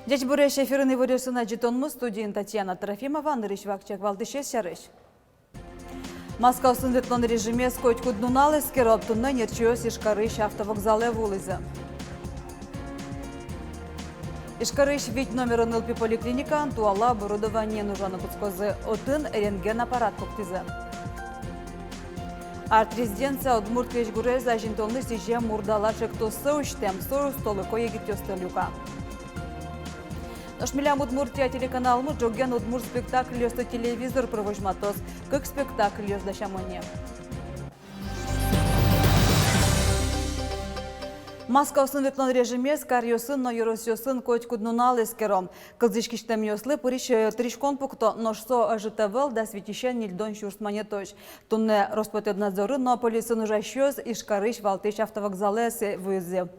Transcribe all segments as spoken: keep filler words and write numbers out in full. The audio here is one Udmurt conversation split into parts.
Ӟечбуресь! Эфирын «Иворъёс» адӟытонмы, студиын Татьяна Трофимова. Нырысь вакчияк валтӥсез сярысь. Маскаосын ветлон режимез котькуд нунал эскеро. Туннэ нерчиос Ижкарысь автовокзалэ вуылӥзы. Ижкарысь вить номеро нылпи поликлиникаын туала оборудованиен ужаны кутскозы. Отын рентген аппарат пуктӥзы. Арт-резиденция удмурт крезьгурез азинтонлы сӥзем мурдала ӵектоссэ усьтэм. Со устолыко егитъёсты люка. Нош «Милям Удмуртия» телеканалмы ӝоген удмурт спектакльёсты телевизор пыр возьматоз. Кык спектакльёс дасямын ни. Маскаосын ветлон режимез каръёсын но ёросъёсын котькуд нунал эскеро. Кылзӥськисьтэмъёслы пырись, э, тыриськон пукто, нош со ӧжыт ӧвӧл, дас витьысен ньыльдон сюрс манетозь. Туннэ Роспотребнадзорын но полициын ужасьёс Ижкарысь валтӥсь автовокзалэ ӧз вуизы.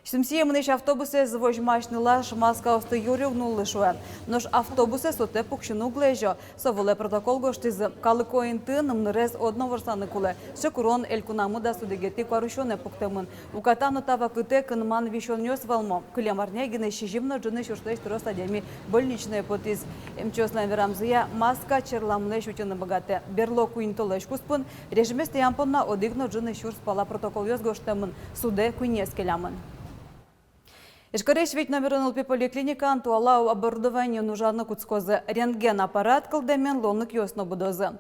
Сюмсие мынӥсь автобусэз возьмась нылаш маскаосты юри уг нуллы, шуэ. Нош автобусэ сотэ пуксьыны уг лэзё. Со вылэ протокол гожтӥзы. Калыко интыын ымнырез одно ворсаны кулэ. Сыӵе курон элькунамы дас одӥгетӥ куарусёнэ пуктэмын. Уката но та вакытэ кынман висёнъёс вӧлмо. Кылем арня гинэ сизьым но ӝыны сюрслэсь трос адями больничное потӥз. Эмчиослэн верамзыя, маска черламлэсь утьыны быгатэ. Берло куинь толэзь куспын режимез тӥям понна одӥг но ӝыны сюрс пала протоколъёс гожтэмын, судэ куинез келямын. Ижкарысь вить номеро нылпи поликлиникаын туала оборудованиен ужаны кутскозы. Рентген аппарат кылдэмен луонлыкъёс но будозы.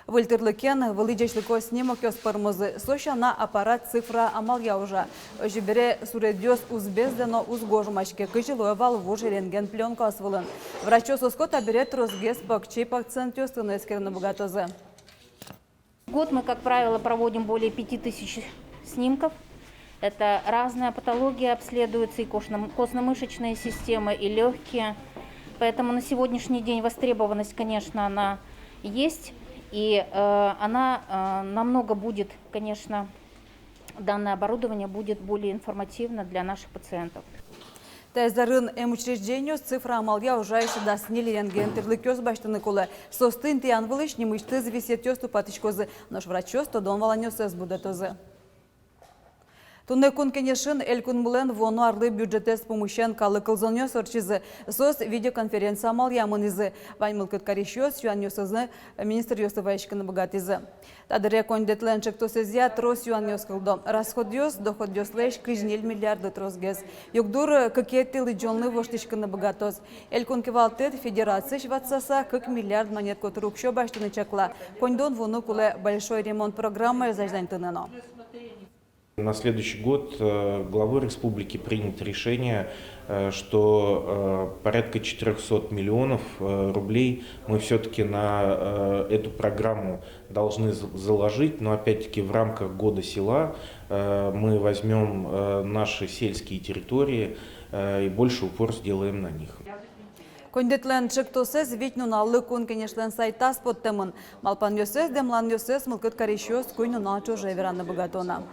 Выль тӥрлыкен вылӥ ӟечлыко снимокъёс пӧрмозы. Со сяна аппарат цифра амалъя ужа. Озьы бере, суредъёс уз бездэ но уз гожмаське, кызьы луэ вал вуж рентген плёнкаос вылын. Врачъёс оско, табере тросгес покчи пациентъёсты но эскерыны быгатозы. В год мы, как правило, проводим более пяти тысяч снимков. Это разная патология обследуется, и костно-, костно-мышечные системы, и лёгкие. Поэтому на сегодняшний день востребованность, конечно, она есть, и, э, она, э, намного будет, конечно, данное оборудование будет более информативно для наших пациентов. Таяз арын эмучреждениос цифра амалъя ужась дас ньыль рентген тӥрлыкъёс басьтыны кулэ. Соосты интыян вылысь нимысьтыз висъетъёс тупатӥськозы, нош врачъёс тодон-валанъёссэс будэтозы. Туннэ Кун Кенешын Элькунмылэн вуоно арлы бюджетэз пумысен калык кылзонъёс ортчизы. Соос видеоконференция амалъя мынӥзы. Вань мылкыд карисьёс юанъёсызы министръёслы вазиськыны быгатӥзы. Та дыре коньдэтлэн ӵектосэзъя трос юанъёс кылдо. Расходъёс доходъёслэсь кызь ньыль миллиардлы тросгес. Югдур кыкетӥ лыдӟонлы воштӥськыны быгатоз. Элькун кивалтэт федерациысь ватсаса кык миллиард манет котыр уксё басьтыны чакла. Коньдон вуыны кулэ «Большой ремонт» программаез азьланьтыны но. На следующий год, э, главой республики принято решение, э, что, э, порядка четырёхсот миллионов, э, рублей мы всё-таки на, э, эту программу должны з-, заложить, но опять-таки в рамках года села, э, мы возьмём, э, наши сельские территории, э, и больше упор сделаем на них. Коньдэтлэн ӵектосэз вить нуналлы Кун Кенешлэн сайтаз поттэмын. Малпанъёссэс, дэмланъёссэс мылкыд карисьёс куинь нунал ӵоже вераны быгато на.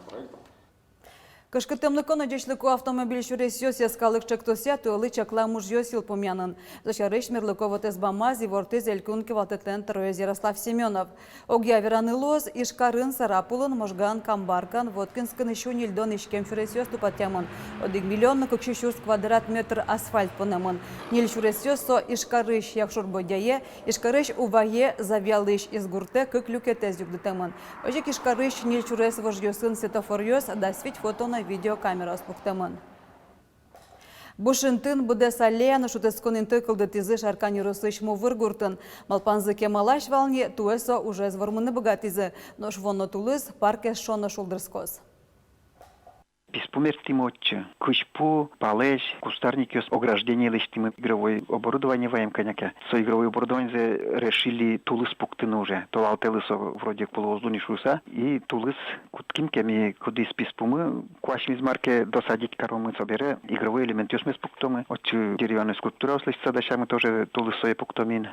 Кышкыттэмлыко но ӟечлыко автомобиль сюресъёс йӧскалык ӵектосъя туэлы чаклам ужъёс йылпумъянын. Со сярысь мерлыко вотэс бамаз ивортӥз Элькун кивалтэтлэн тӧроез Ярослав Семёнов. Огъя вераны луоз, Ижкарын, Сарапулын, Можгаын, Камбаркаын, Воткинскын сю ньыльдон иськем сюресъёс тупатъямын. Одӥг миллион но кык сю сюрс квадрат метр асфальт понэмын. Ньыль сюресъёс со Ижкарысь Якшур-Бӧдьяе, Ижкарысь Увае, Завьялысь Изгуртэ кык люкетэз югдытэмын. Озьы ик Ижкарысь ньыль сюрес вожъёсын светофоръёс, дас вить фото но видеокамераос пуктэмын. Буш интын быдэс аллея но шутэтскон инты кылдытӥзы Шаркан ёросысь Мувыр гуртын. Малпанзы кемалась вал ни, туэ со ужез вормыны быгатӥзы. Нош вуоно тулыс парк эшшо но шулдырскоз. Писпу мерттӥмы отчы. Кызьпу палэзь, кустарникъёс, ограждение лэсьтӥмы, игровой оборудование ваем кӧня ке. Со игровой оборудованизэ решили тулыс пуктыны уже. Толалтэлы со вроде кулэ уз луы ни шуыса. И тулыс кутским ке ми, кудӥз писпумы куасьмиз, мар ке досадить каромы, собере игровой элементъёсмес пуктомы. Отчы деревянной скульптураос лэсьтыса дасямы, тоже тулыс сое пуктом ини.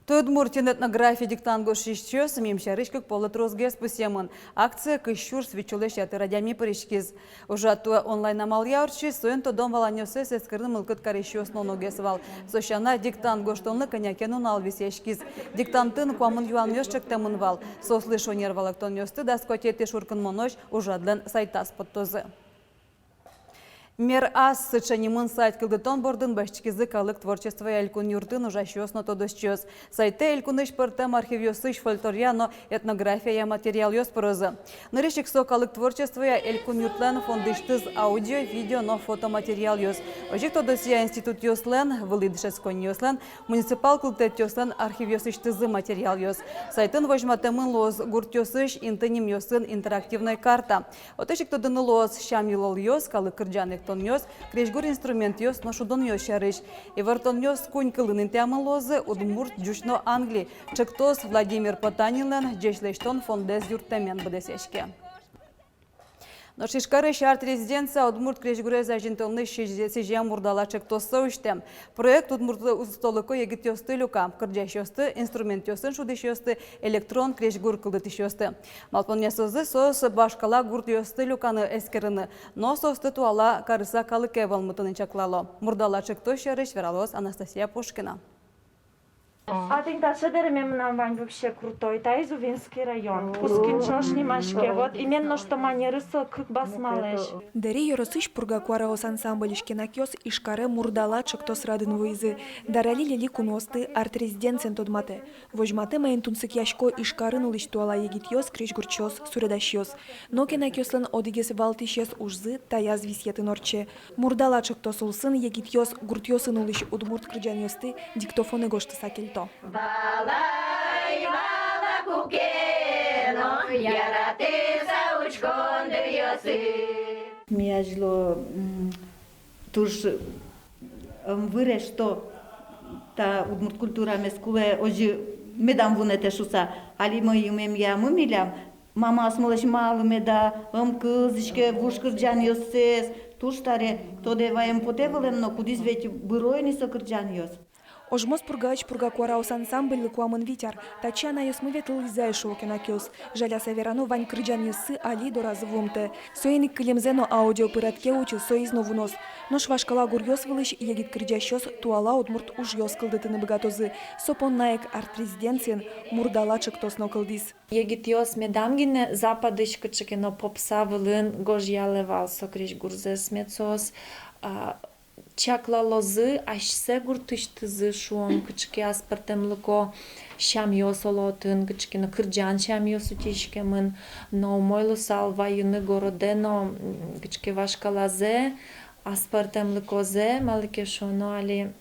Туэ Удмуртиын этнография диктант гожтӥсьёс мим сярысь кык полэс тросгес пусъемын. Акцие кызь сюрс витьсюлэсь ятыр адями пыриськиз. Ужрад туэ онлайн амалъя ортчиз, соин тодон-валанъёссэс эскерыны мылкыд карисьёс но уногес вал. Со сяна, диктант гожтонлы кӧня ке нунал висъяськиз. Диктантын куамын юанъёс чектэмын вал. Соослы шонер валэктонъёсты дас куатетӥ шуркынмонозь ужрадлэн сайтаз поттозы. «Мер ас» сыӵе нимын сайт кылдытон бордын басьтӥськизы калык творчествоя элькун юртын ужасьёс но тодосчиос. Сайтэ элькунысь пӧртэм архивъёсысь фольклоръя но этнографияя материалъёс пырозы. Нырысь ик со калык творчествоя элькун юртлэн фондысьтыз аудио, видео но фотоматериалъёс. Озьы ик тодосъя институтъёслэн, вылӥ дышетсконниослэн, муниципал кылдытэтъёслэн архивъёсысьтызы материалъёс. Сайтын возьматэмын луоз гуртъёсысь инты нимъёсын интерактивной карта. Отысь ик тодыны луоз сям-йылолъёс, калык кырӟан-эктонъёс, крезьгур инструментъёс но шудонъёс сярысь. Ивортонъёс куинь кылын интыямын луозы: удмурт, ӟуч но англи. Ӵектос Владимир Потанинлэн ӟеч лэсьтон фондэз юрттэмен быдэсъяське. Нош Ижкарысь арт-резиденция удмурт крезьгурез азинтонлы сӥзе-, сӥзем «Мурдала» ӵектоссэ усьтэм. Проект удмурт устолыко егитъёсты люка: кырӟасьёсты, инструментъёсын шудӥсьёсты, электрон крезьгур кылдытӥсьёсты. Малпанъёссы соос вашкала гуртъёсты люканы, эскерыны но соосты туала карыса калыке вӧлмытыны чаклало. «Мурдала» ӵектос сярысь вералоз Анастасия Пушкина. А тӥни таӵе дэреммы мынам вань, вообще крутой. Таиз Увинский район. Кускин ӵош нимаське. Вот именно что манеры со кык басмалэсь. Дэри ёросысь «Пурга куараос» ансамбльысь кенакъёс Ижкаре «Мурдала» ӵектос радын вуизы. Дарали Лели куноосты арт-резиденциын тодматэ. Возьматэ, маин тунсыкъясько Ижкарын улӥсь туала егитъёс, крезьгурчиос, суредасьёс. Но кенакъёслэн одӥгез валтӥсез ужзы таяз висъетын ортче. «Мурдала» ӵектос улсын егитъёс гуртъёсын улӥсь удмурт кырӟанъёсты диктофонэ гожтыса кельто. Валай, вала куке но яратӥз учкон дыръёсы. Ми азьло, м, туж, м, выре, что та удмурт культурамес кулэ озьы медам вунэтэ шуса. Али мӧйымемъямы милям, мама асьмелэсь малы меда ӧм кылзӥське вуж кырӟанъёссэс, туж таре тодэ ваем потэ вылэм но, кудӥз ведь быро ини со кырӟанъёс. Ожмос Пургаысь «Пурга куараос» ансамбльлы куамын вить ар. Татчы анайёсмы ветлылӥзы ай, шуо кенакъёс. Жаляса верано, вань кырӟанъёссы али доразы вуымтэ. Соин ик кылемзэ но аудио пыратке утьы, соиз но вуноз. Нош вашкала гуръёс вылысь егит кырӟасьёс туала удмурт ужъёс кылдытыны быгатозы. Со понна ик арт-резиденциын «Мурдала» ӵектос но кылдӥз. Егитъёс медам гинэ западысь кыӵе ке но попса вылын гожъялэ вал со крезьгурзэс, мед соос, а, чаклалозы асьсэ гуртысьтызы, шуом, кыӵе ке аспӧртэмлыко сямъёс, оло, отын кыӵе ке но кырӟан сямъёс утиськемын, но умой луысал вайыны городэ но, м, кыӵе ке вашкалазэ, аспӧртэмлыкозэ, малы ке шуоно али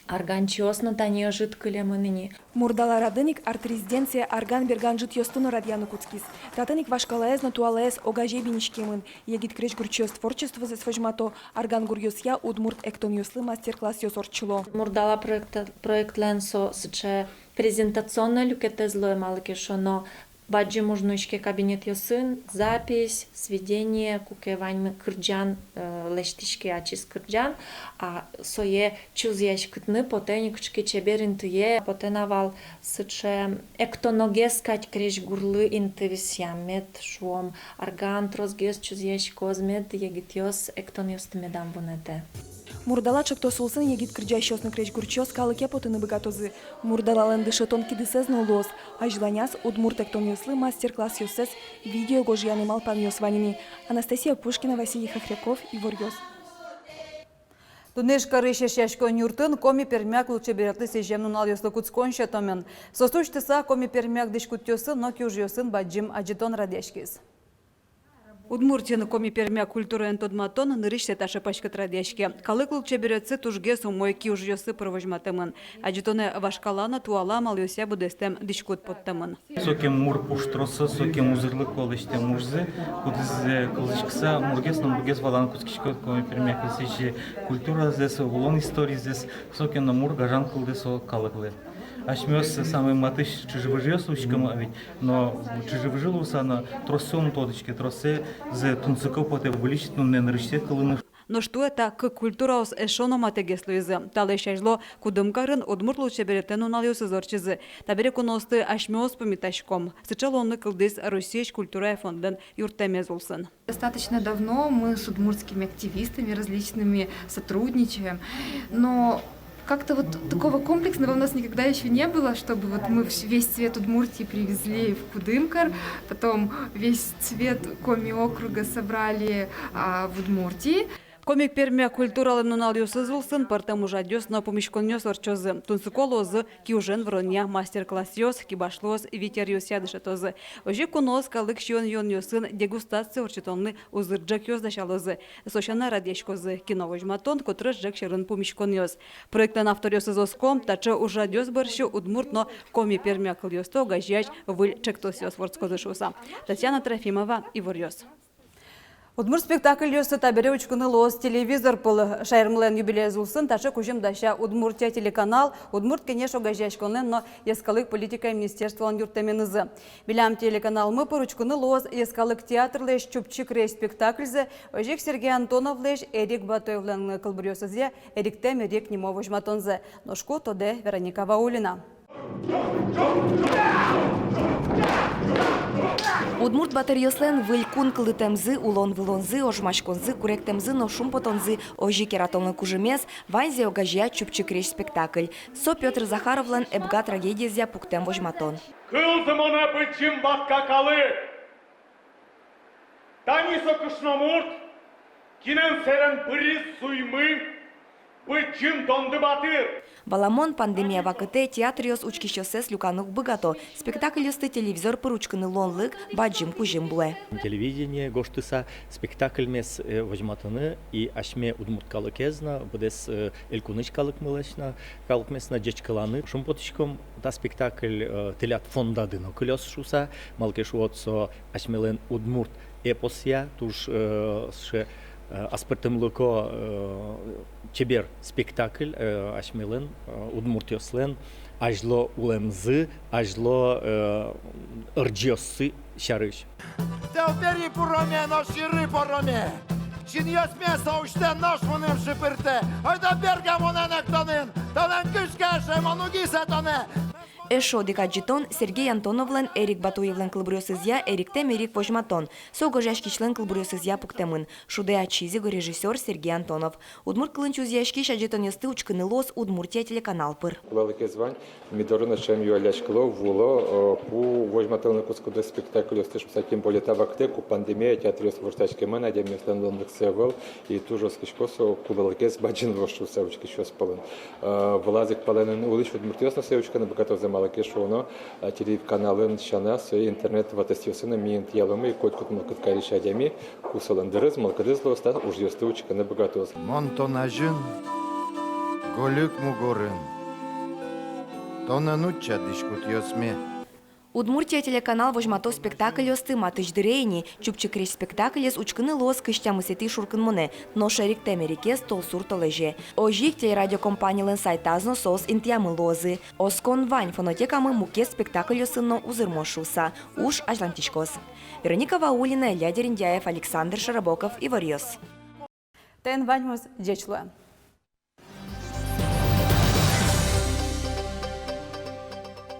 арганчиос но тани ӧжыт кылемын ини. «Мурдала» радын ик арт-резиденция арган-берган ӝытъёсты но радъяны кутскиз. Татын ик вашкалаез но туалаез огазе биниськемын. Егит крезьгурчиос творчествозэс возьмато, арган гуръёсъя удмурт эктонъёслы мастер-классъёс ортчыло. «Мурдала» проект, проектлэн со сыӵе презентационной люкетэз луэ, малы ке шуоно бадӟым уж нуиське кабинетъёсын, запись, сведение, куке ваньмы кырӟан, э, лэсьтӥське, ачиз кырӟан, а сое чузъяськытыны потэ ини кыӵе ке чебер интые, потэ на вал сыӵе эктоногес кадь крезьгурлы инты висъям, мед, шуом, арган тросгес чузъяськоз, мед егитъёс эктонъёсты медам вунэтэ. «Мурдала» ӵектос улсын егит кырӟасьёс но крезьгурчиос калыке потыны быгатозы. «Мурдалалэн» дышетон кидысэз но луоз. Азьланяз удмурт эктонъёслы мастер-классъёссэс видео гожъяны малпанъёс вань ини. Анастасия Пушкина, Василий Хохряков, «Иворъёс». Туннэ Ижкарысь Эшъяськон юртын коми-пермяк лулчеберетлы сӥзем нуналъёслы кутскон сётэмын. Соосты усьтыса, коми-пермяк дӥськутъёсын но киужъёсын бадӟым адӟытон радъяськиз. Удмуртиын коми-пермяк культураен тодматон нырысьсэ таӵе паськыт радъяське. Калык лулчеберетсы тужгес умой киужъёсы пыр возьматэмын. Адӟытонэ вашкала но туала амалъёсъя быдэстэм дӥськут поттэмын. Сокем мур пуштросо, сокем узырлыко лэсьтэм ужзы, кудӥз, э, кылзӥськыса, мургес но мургес валаны кутскиське коми-пермяк кылсӥсь культуразэс, улон историзэс, сокем но мур гажан кылдэ со калыклы. Асьмеос самой матысь чыжы-выжыос луиськом, а ведь но чыжы-выжы луыса но троссэ ум тодӥське, троссэ зэ тунсыко потэ выльысь но нэнырысьсэ кылыны. Нош туэ та кык культураос эшшо но матэгес луизы. Талэсь азьло Кудымкарын удмурт лулчеберетлэн нуналъёсыз ортчизы. Табере куноосты асьмеос пумитаськом. Сыӵе луонлык кылдӥз Россиысь культурая фондлэн юрттэмез улсын. Достаточно давно мы с удмуртскими активистами различными сотрудничаем, но как-то вот такого комплексного у нас никогда ещё не было, чтобы вот мы вс-, весь цвет Удмуртии привезли в Кудымкар, потом весь цвет Коми округа собрали, а, в Удмуртии. Коми Пермя культуралэн нуналъёсыз улсын пӧртэм ужрадъёс но пумиськонъёс ортчозы. Тунсыко луозы киужен выронъя мастер-классъёс, кибашлыос витьёръёсъя дышетозы. Озьы куноос калык сиён-юонъёсын дегустация ортчытонлы узыр ӝӧкъёс дасялозы. Со сяна радъяськозы кино возьматон, котырес ӝӧк сьӧрын пумиськонъёс. Проектлэн авторъёсыз оско, таӵе ужрадъёс бӧрсьы удмурт но коми-пермя кылъёсты огазеясь выль ӵектосъёс вордскозы шуыса. Татьяна Трофимова, «Иворъёс». Удмурт спектакльёсты табере учкыны луоз телевизор пыр. Шаермылэн юбилеез улсын таӵе кузьым дася «Удмуртия» телеканал, «Удмурт кенеш» огазеяськонлэн но йӧскалык политикая министерстволэн юрттэменызы. Милям телеканалмы пыр учкыны луоз йӧскалык театрлэсь «Чупчи крезь» спектакльзэ, озьы ик Сергей Антоновлэсь Эрик Батуевлэн кылбуръёсызъя «Эриктэм эрик» нимо возьматонзэ. Нош ку тодэ Вероника Ваулина. Удмурт батыръёслэн выль кун кылдытэмзы, улон-вылонзы, ожмаськонзы, куректэмзы но шумпотонзы, озьы ик яратонлы кужымез, ваньзэ огазея «Чупчи крезь» спектакль. Со Пётр Захаровлэн «Эбга» трагедиезъя пуктэм возьматон. Кылзы монэ, быдӟым ватка калык! Тани со кышномурт, кинэн сэрен быриз зуймы, быдӟым Донды батыр. Валамон, пандемия вакытэ театръёс учкисьёссэс люканы уг быгато. Спектакльёсты телевизор пыр учкыны луонлык бадӟым кузьым луэ. Телевидение гожтыса спектакльмес, э, возьматыны и асьме удмурт калыкез но, быдэс, э, элькунысь калыкмылэсь но, калыкмес но ӟечкыланы. Шумпотӥськом, та спектакль, э, тӥляд фондады но кылёз шуыса, малы ке шуод, со асьмелэн удмурт эпосъя туж, э, сыӵе, э, аспӧртэмлыко, э, чебер спектакль, э, асьмелэн, э, удмуртъёслэн азьло улэмзы, азьло, э, ӧрӟиоссы сярысь. Тӧл пери пуроме, нош йыры пороме. Синъёсме со усьтэ, нош мыным шыпыртэ. Ойдо берга монэн эктонын, тонэн кышкасе мон уг исэ тонэ. Эшшо одӥг адӟытон — Сергей Антоновлэн Эрик Батуевлэн кылбуръёсызъя «Эриктэм эрик» возьматон. Со огазеяськисьлэн кылбуръёсызъя пуктэмын. Шудэ ачиз, иго режиссёр Сергей Антонов. Удмурт кылын чузъяськись адӟытонъёсты учкыны луоз «Удмуртия» телеканал пыр. Кулэлыкез вань, ми дорын ачим юалляськыло, вуыло, э, ку возьматылыны кутскоды спектакльёсты шуыса, тем более та вакытэ, ку пандемия, театръёс воштӥськемын, адямиослэн луонлыксы ӧвӧл, и туж оскисько со кулэлыкез бадӟым луоз шуыса учкисьёс пӧлын. Э, вылаз ик палэнын улӥсь удмуртъёс но сое учкыны быгатозы, малы ке шуоно, э, телеканалын сяна, сое интернет вотэсъёсын но ми интыяломы, и котькуд мылкыд карись адями, ку солэн дырыз, мылкыдыз луоз, та ужъёсты учкыны быгатоз. Мон тон азьын, гольык мугорын, тонэн утча дӥськутъёсме. «Удмуртия» телеканал возьматоз спектакльёсты матысь дыре ини. «Чупчи крезь» спектаклез учкыны луоз кызь тямысэтӥ шуркынмонэ, нош «Эриктэм эрикез» толсур толэзе. Озьы ик телерадиокомпанилэн сайтаз но соос интыямын луозы. Оскон вань, фонотекамы мукет спектакльёсын но узырмоз шуыса. Уж азьлантӥськоз. Вероника Ваулина, Илья Дерендяев, Александр Широбоков, «Иворъёс». Тӥни ваньмыз, ӟеч луэ.